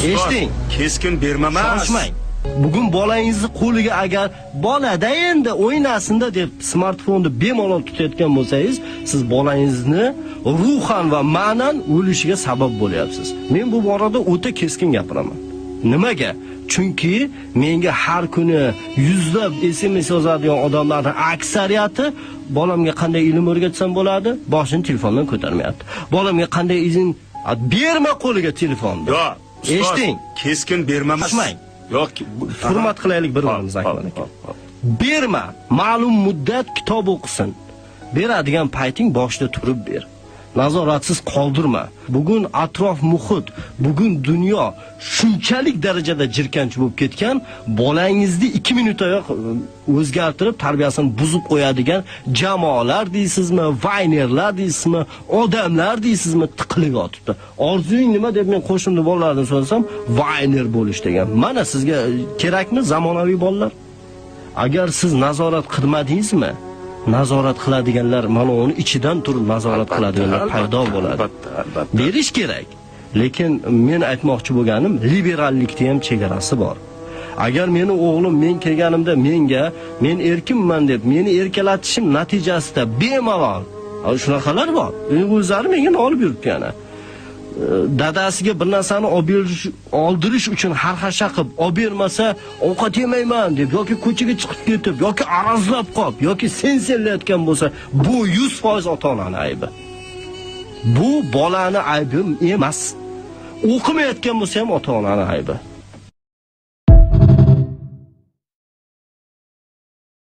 Eshiting. Keskin bermamas. Shoshmang. Bugun bolangizni qo'liga agar bolada endi o'ynasinda deb smartfonni bemalol tutayotgan bo'lsangiz, siz bolangizni ruhan va ma'nan o'lishiga sabab bo'lyapsiz. Men bu borada o'ta keskin gapiraman. Nimaga? Chunki menga har kuni yuzlab SMS yozadigan odamlarning aksariyati bolamga qanday ilm o'rgatsam bo'ladi, boshini telefondan ko'tarmayapti. Bolamga qanday izn berma qo'liga telefonni. Yo'q. Ustoz, Eshiting. Keskin bermamas. Shoshmang. Yo'q. Hurmat qilaylik bir-birimizni, Akmal aka. Berma, ma'lum muddat kitob o'qisin. Beradigan payting boshida turib ber. Nazoratsiz qoldirma. Bugun atrof muhit, bugun dunyo shunchalik darajada jirkanch bo'lib ketgan, bolangizni 2 minutdayoq o'zgartirib tarbiyasini buzib qo'yadigan jamoalar deysizmi, vaynerlar deysizmi, odamlar deysizmi tiqilib yotibdi. Orzuying nima deb men qo'shimli bolalardan so'rasam, vayner bo'lish degan. Mana sizga kerakmi zamonaviy bolalar? Agar siz nazorat qilmadingizmi, nazorat qiladiganlar mana uni ichidan turib nazorat qiladiganlar paydo bo'ladi. Albatta, albatta. Berish kerak. Lekin men aytmoqchi bo'lganim, liberallikda ham chegarasi bor. Agar meni o'g'lim men kelganimda menga men erkinman deb meni erkalatishim natijasida bemalol, shunaqalar bor. O'zlari menga olib yuribdi yana. Dadasiga bir narsani olib berish, oldirish uchun xarxasha qilib olib bermasa ovqat yemayman deb yoki ko'chaga chiqib ketib yoki arazlab qolib yoki sensellayotgan bo'lsa, bu 100% ota-onani aybi. Bu bolani aybi emas. O'qimayotgan bo'lsa ham ota-onani aybi.